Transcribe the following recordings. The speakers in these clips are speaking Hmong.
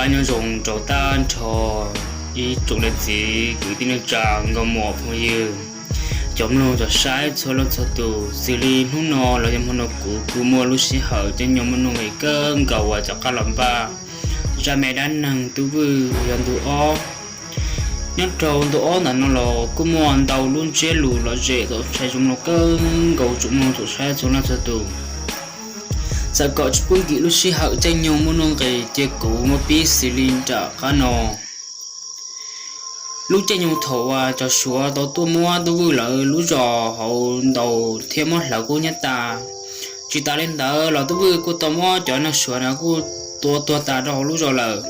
Nyob zoo rau tag nrho ib tsoom niam txiv kwv tij neej tsa nkauj muam phooj ywg, cov mloog cov saib txhua leej txhua tus. Xws li hnub no los yog hmo no kuv kuj muaj lub sij hawm caij nyoog muaj nuj nqis kawg nkaus uas rov qab los npaj zaj me dab neeg Tub Vwj yog ntu ob. Nyob rau ntu ob ntawm no los kuj muaj ntau lub ntsiab lus lom zem txaus ntshai zoo mloog kawg nkaus tsoom mloog tsoom saib txhua leej txhua tus. Txawm kom tsis pub nkim lub sij hawm caij nyoog muaj nuj nqis ces kuv muab pib xws li nram qab no. Lub caij nyoog thaum uas cov Suav tau tuaj muab Tub Vwj lawv lub zos hauv ntaus thiab muab hlawv kub hnyiab tas, tsis tas li ntawd los Tub Vwj kuj tau muab cov neeg Suav no kuj tua tuag tas rau hauv lub zos lawm.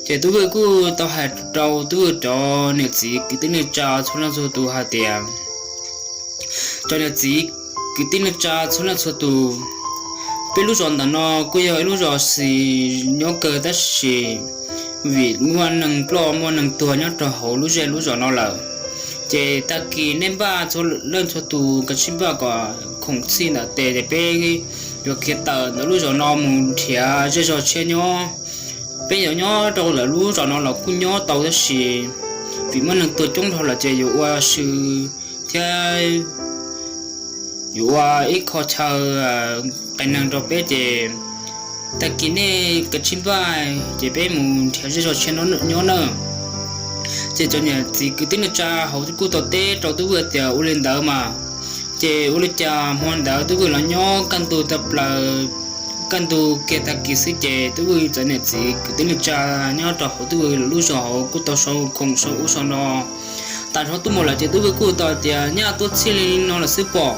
Ces Tub Vwj kuj tau hais rau Tub Vwj cov niam txiv kwv tij neej tsa txhua leej txhua tus hais tias, cov niam txiv kwv tij neej tsa txhua leej txhua tus, peb lub zos ntawm no kuj yog ib lub zos xis nyob kawg tab sis vim muaj neeg ploj muaj neeg tuag nyob rau hauv lub zej lub zos no lawm, ces tag kis nej npaj txhua leej txhua tus kav tsij npaj kom khoom txhij ntawm tes ces peb yuav khiav tawm ntawm lub zos no mus nrhiav zej zog tshiab nyob. Peb yuav nyob rau ntawm lub zos no los kuj nyob tau tab sis vim muaj neeg tuag coob dhau lawm ces yuav ua si thiab yuav ua ib qho chaw qias neeg rau peb ces tag kis nej kav tsij npaj ces peb mus nrhiav zej zog tshiab nyob nawb. Ces cov niam txiv kwv tij neej tsa hauv kuj tau teb rau Tub Vwj tias ua li ntawd mas. Ces ua li cas hmo ntawd Tub Vwj los nyob kaj ntug tag plaws, kaj ntug kiag tag kis xwb ces Tub Vwj cov niam txiv kwv tij neej tsa nyob rau hauv Tub Vwj lub zos hauv kuj tau sau khoom sau ub sau no tas zog tuaj mus lawm ces Tub Vwj kuj tau tias nyaj tuaj txhij li no lawm xwb pob.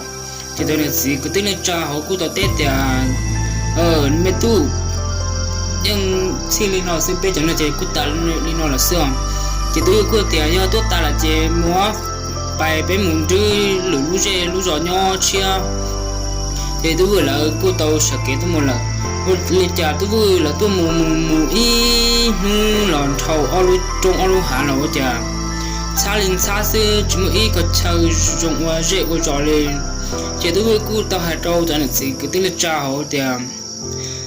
Ces cov niam txiv kwv tij neej tsa hauv kuj tau teb tias me tub, yeej txhij li no xwb, peb cov no ces kuj tas li no lawm xwb os. Ces Tub Vwj kuj tias yog tuaj tas lawm ces mus pais peb mus nrhiav lwm lub zej lub zos nyob tshiab. Ces Tub Vwj lawv kuj tau sawv kev tuaj mus lawm. Ua li cas Tub Vwj lawv tuaj mus mus mus ib hnub los dhau ob lub roob ob lub hav los ua cas ntxhab li ntxhab xwb tsis muaj ib qho chaw zoo ua zej ua zos li. Ces Tub Vwj kuj tau hais rau cov niam txiv kwv tij neej tsa hauv tias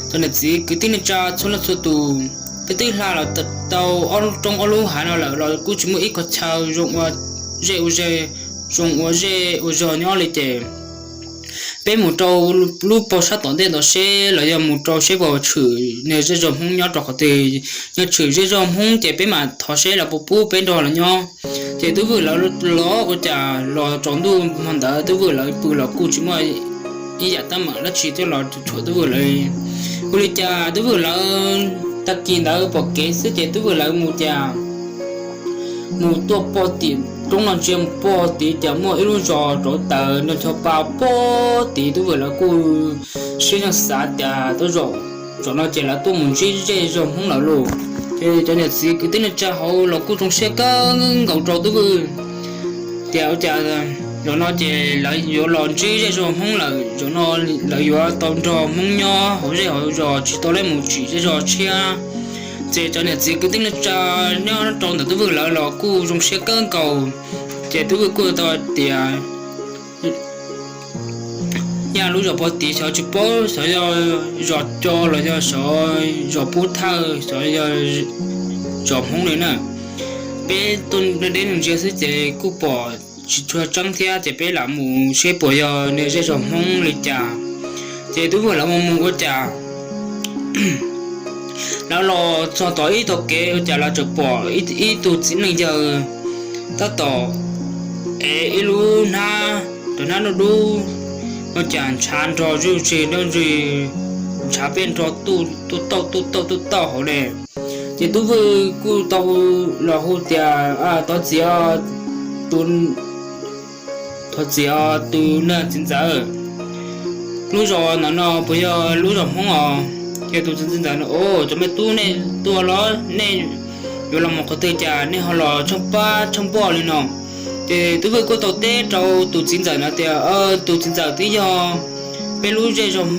cov niam txiv kwv tij neej tsa txhua leej txhua tus, peb twb hla los tau ob lub roob ob lub hav no lawm los kuj tsis muaj ib qho chaw zoo ua zej ua zos, zoo ua zej ua zos nyob li ces peb mus rau lub paus sab tom ntej ntawd seb los yog mus rau seb puas tshwm niag zej zog Hmoob nyob rau qhov twg. Yog tshwm zej zog Hmoob ces peb mam thov seb lawv puas pub peb nrog lawv nyob. Ces Tub Vwj lawv los ua cas los tsaus ntuj hmo ntawd Tub Vwj lawv pw los kuj tsis muaj ib yam teeb meem dab tsi thiab los tshuam Tub Vwj lawv. Ua li cas Tub Vwj lawv tag kis ntawd pom kev xwb ces Tub Vwj lawv mus cas mus tuaj pog tim roob no ntsia mus pog tid cas muaj ib lub zos rauv taws nrog ncho pa pog tid. Tub Vwj lawv kuj siab zog xav tias tuaj zaum zaum no ces lawv tuaj mus ntsib zej zog Hmoob lawv lauj. Ces cov niam txiv kwv tij neej tsa hauv los kuj zoo siab kawg nkaus rau Tub Vwj tias ua cas zaum no ces lawv yuav los ntsib zej zog Hmoob lawm, zaum no lawv yuav tau nrog Hmoob nyob hauv zej hauv zos tsis tau lawv mus tsim zej zog tshiab. Ces cov niam txiv kwv tij neej tsa nyob rau ntawm Tub Vwj lawv los kuj zoo siab kawg nkaus. Ces Tub Vwj kuj tau tias yog lub zos pog tid xyov tsis paub xyov yog zos co los yog xyov zos pub thawj xyov yog zos Hmoob li na. Peb tuaj deb deb ntsia xwb ces kuj pom tsis tshua tseeb thiab ces peb lam mus seb puas yog niag zej zog Hmoob li cas. Ces Tub Vwj lawv mus mus ua cas lawv los txog tom ib tog kev ua cas lawv txawm pom ib tug txiv neej yawg tab tom ev ib lub hnab, tus hnab dub dub, ua cas ntshav nrog zuj zus nrog zuj zus, ntshav peb nrog tuj tauj tuj tauj tuj tauj hauv ne. Ces Tub Vwj kuj tau los hu tias, Thov txim os, tus, thov txim os tus niag txiv ntxawm, lub zos ntawm no puas yog lub zos Hmoob os? Ces tus txiv ntxawm no, Cov me tub, nej tuaj los nej yuav los mus qhov twg cas nej ho los tshaaj pab tshaaj npoj li no? Ces Tub Vwj kuj tau teb rau tus txiv ntxawm no tias, Tus txiv ntxawm, twb yog peb lub zej zog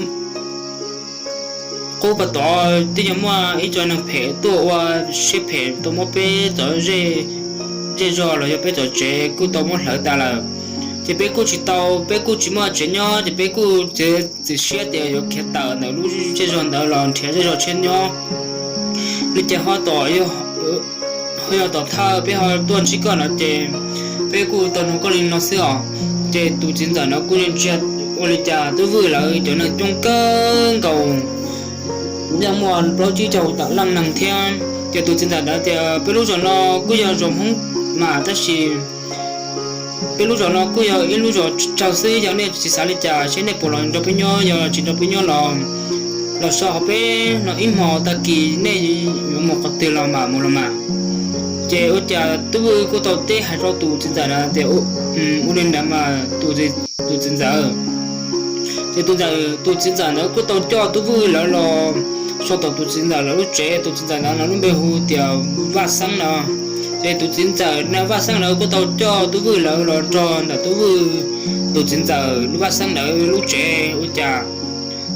qub pas tod twb yog muaj ib co neeg phem tuaj ua siab phem tuaj muab peb cov zej zog los yog peb cov tsev kuj tau muab hlawv tas lawm. Ces peb kuj tsis tau, peb kuj tsis muaj tsev nyob ces peb kuj txiav txim siab tias yuav khiav tawm ntawm lub zej zog ntawd los nrhiav zej zog tshiab nyob. Li cas ho tom, ho yog tom thawj peb ho tuaj ntsib koj no ces peb kuj tau nug koj li no xwb os. Ces tus txiv ntxawm no kuj ntsia ua li cas Tub Vwj lawv cov neeg coob kawg nkaus, yeej muaj plaub tsib caug tawm leej neeg thiab. Ces tus txiv ntxawm ntawd tias peb lub zos no kuj yog zos Hmoob mas tab sis peb lub zos no kuj yog ib lub zos tsawg xwb, yog nej tsis xav li cas seb nej puas los nrog peb nyob, yog tsis nrog peb nyob los los so hauv peb no ib hmo, tag kis nej yuav mus qhov twg los mam mus los mas. Ces ua cas Tub Vwj kuj tau teb hais rau tus txiv ntxawm na tias ua li ntawd mas tus txiv ntxawm ces tus ntxawm, tus txiv ntxawm ntawd kuj tau coj Tub Vwj lawv los so tom tus txiv ntxawm lawv lub tsev. Tus txiv ntxawm ntawd no lub npe hu tias Vaj Xeeb no. Ces tus txiv ntxawm na Vaj Xeeb ntawd kuj tau coj Tub Vwj lawv los nrog ntawm Tub Vwj, tus txiv ntxawm Vaj Xeeb ntawd lub tsev ua cas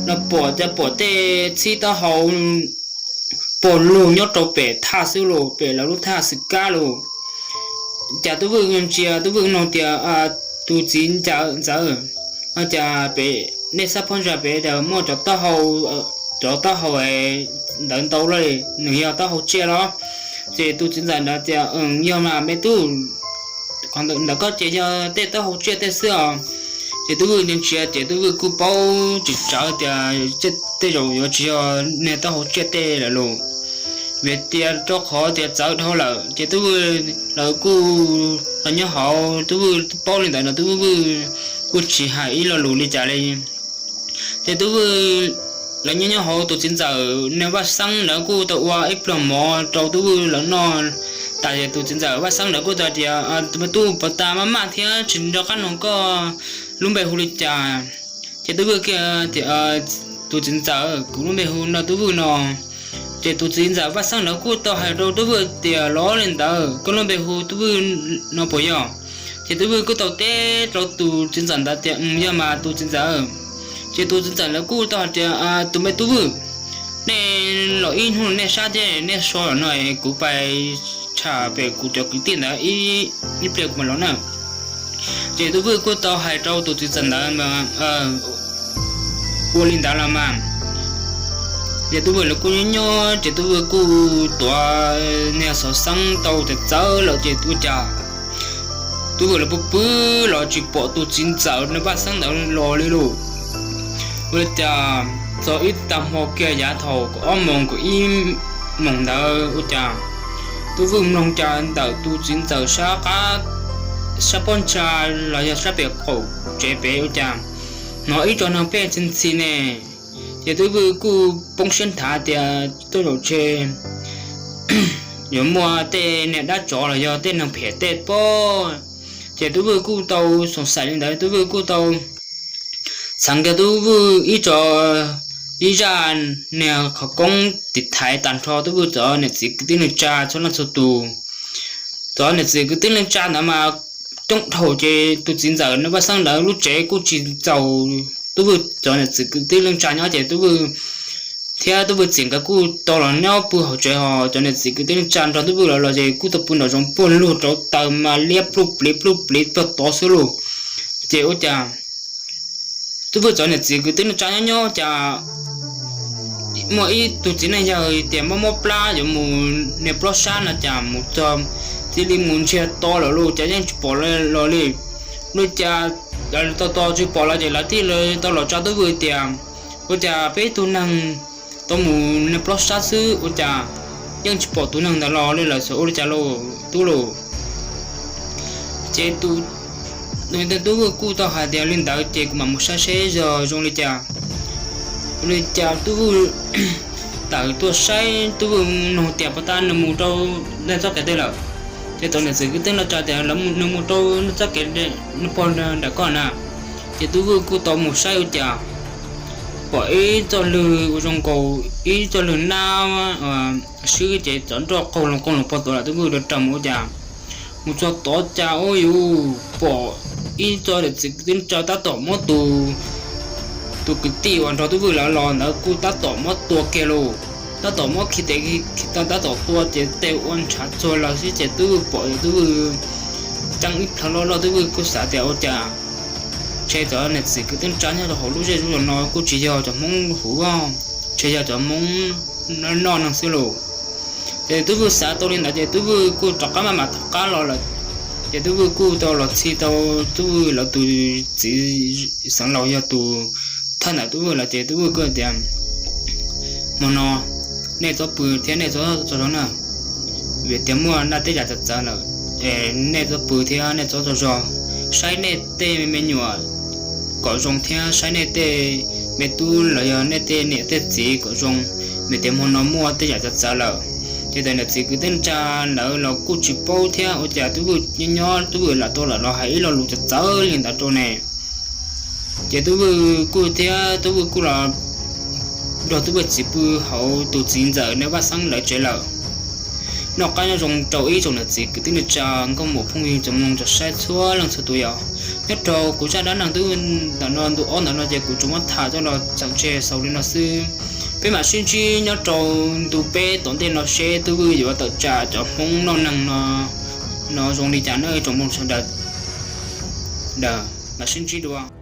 no pom, cas pom tej txhib taub hau pog lug nyob rau pem thaj xwb los, pem lawv lub thaj xwm kab los. Cas Tub Vwj ntsia, Tub Vwj nug tias tus txiv ntxawm, ntxawm, cas pem nej sab phab ntsa pem muaj cov taub hau, cov taub hau ntawd ntau los nws yog taub hau tsiaj los? Ces tus txiv ntxawm ntawd tias yog mas me tub, ntawm koj ces yog tej taub hau tsiaj tej xwb os. Ces Tub Vwj ntsia ces Tub Vwj kuj paub tsis tsawv tias tej zaum yuav tsis yog niag taub hau tsiaj tej lawm los, vim tias rau qhov tias txawv dhau lawm. Ces Tub Vwj lawv kuj los nyob hauv, Tub Vwj paub li ntawd no Tub Vwj kuj tsis hais ib lo lus li cas li. Ces Tub Vwj lawv nyob nyob hauv, tus txiv ntxawm niag Vaj Xeeb ntawd kuj tau ua ib pluag mov rau Tub Vwj lawv noj tas. Ces tus txiv ntxawm Vaj Xeeb ntawd kuj tau tias tus me tub, puas tas maj maj thiab tsis nco qab nug koj lub npe hu li cas? Ces Tub Vwj tias tus txiv ntxawm, kuv lub npe hu no Tub Vwj no. Ces tus txiv ntxawm Vaj Xeeb ntawd kuj tau hais rau Tub Vwj tias los li ntawd koj lub npe hu Tub Vwj no puas yog? Ces Tub Vwj kuj tau teb rau tus txiv ntxawm ntawd tias yog mas tus txiv ntxawm. Ces tus txiv ntxawm ntawd kuj tau hais tias tus me Tub Vwj, nej los ib hnub nej sab thiab nej so los no, kuv pais tsham pem kuv cov kwv tij ntawd ib pliag kuv mam los na. Ces Tub Vwj kuj tau hais rau tus txiv ntxawm ntawd ua li ntawd los mas. Ces Tub Vwj lawv kuj nyob nyob ces Tub Vwj kuj tuav niag xov xeeb tau txawv txawv lawm ces ua cas Tub Vwj lawv pw pw los tsis pom tus txiv ntxawm niag Vaj Xeeb ntawd los li lauj. Ua li cas txog ib tag hmo kiag yav thaum kaum ob moos kaum ib moos ntawd ua cas Tub Vwj mloog cas ntawm tus txiv ntxawm sab qab, sab pob ntsa los yog sab pem qaum tsev pem ua cas hnov ib co neeg pheej ntxhi ntxhi ne. Ces Tub Vwj kuj poob siab nthav tias tej zaum ntshe yuav muaj tej niag dab tsov los yog tej neeg phem tej pob. Ces Tub Vwj kuj tau xoom xaim li ntawd, Tub Vwj kuj tau txheev kiag Tub Vwj ib co, ib zaj niag qhov koob tiv thaiv tag nrho Tub Vwj cov niam txiv kwv tij neej tsa txhua leej txhua tus. Cov niam txiv kwv tij neej tsa ntawd mas coob dhau ces tus txiv ntxawm niag Vaj Xeeb ntawd lub tsev kuj tsis txaus Tub Vwj cov niam txiv kwv tij neej tsa nyob ces Tub Vwj thiab Tub Vwj txiv nkawd kuj tau los nyob pw hauv tsev, ho cov niam txiv kwv tij neej tsa nrog Tub Vwj lawv los ces kuj tau pw nraum zoov puag lug rau taws mas liab pluj pliv pluj pliv puag tod xwb lauj. Ces ua cas Tub Vwj cov niam txiv kwv tij neej tsa nyob nyob cas muaj ib tug txiv neej yawg tias mob mob plab yuav mus niag plob sab no cas mus txog cia li mus ntsiag to lawm lauj, cas yeej tsis pom los li. Ua cas to to tsis pom los ces lawv thiaj li tau los tsa Tub Vwj tias ua cas peb tug neeg tau mus niag plob sab xwb ua cas yeej tsis pom tus neeg ntawd los li lawm, xyov ua li cas lauj tub lauj. Ces Tub Vwj kuj tau hais tias li ntawd ces kuv mam mus saib seb yog zoo li cas. Ua li cas Tub Vwj tawm tuaj saib, Tub Vwj nug tias puas tas nws mus rau txoj kev twg lawm. Ces cov niam txiv kwv tij neej tsa tias lawv, nws mus rau txoj kev pog nram koj na. Ces Tub Vwj kuj tau mus saib ua cas pom ib txoj lwg ua zoo nkaus ib txoj lwg nab swb ces cov nroj qaug loos qaug loos pog tuav lawm. Tub Vwj rau rau mus ua cas mus txog tod cas ua yus pom ib txoj niam txiv kwv tij neej tsa tab tom muab tus, tus kwv tij uas nrog Tub Vwj lawv los ntawd kuj tab tom muab tua kiag lauj. Tab tom muab khi tes khi taw tab tom tua ces tej ua ntshav txuag lawm xwb ces Tub Vwj pom ces Tub Vwj ceeb ib plhaw loj loj, Tub Vwj kuj xav tias ua cas ntshe cov niam txiv kwv tij neej tsa nyob rau hauv lub zej lub zos no kuj tsis yog cov Hmoob huv, ntshe yog cov Hmoob noj neeg xwb lauj. Ces Tub Vwj xav tau li ntawd ces Tub Vwj kuj rov qab maj mam tom qab los lawm. Ces Tub Vwj kuj tau los txhij tau Tub Vwj lawv tus txiv xeev laus yog tus thawj ntawm Tub Vwj lawm ces Tub Vwj kuj tias, hmo no nej txhob pw thiab nej txhob tsaug zog na, vim tias muaj tej yam txawv txawv lawm, es nej txhob pw thiab nej txhob tsaug zog, saib nej tej me nyuam kom zoo thiab saib nej tej me tub los yog nej tej niam tej txiv kom zoo, vim tias hmo no muaj tej yam txawv txawv lawm. Ces tus niam txiv kwv tij neej tsa lawv los kuj tsis paub thiab ua cas Tub Vwj nyob nyob Tub Vwj lam tau lam los hais ib lo lus txawv txawv li ntawd rau ne. Ces Tub Vwj kuj thiab Tub Vwj kuj los nrog Tub Vwj txiv pw hauv tus txiv ntxawm Nais Vaj Xeeb lawv tsev lawm. Noj qab nyob zoo rau ib tsoom niam txiv kwv tij neej tsa nkauj muam phooj ywg tsoom mloog tsoom saib txhua leej txhua tus yom. Nyob rau kuv zaj dab neeg Tub Vwj ntawm no ntu ob ntawm no ces kuv tsuas muab tham coj los txawm tseg xaus li no xwb. Peb mam sib ntsib nyob rau ntu peb tom ntej no seb Tub Vwj yuav tawm tsam cov Hmoob noj neeg no zoo li cas nawb tsoom mloog sawv daws. Mam sib ntsib dua.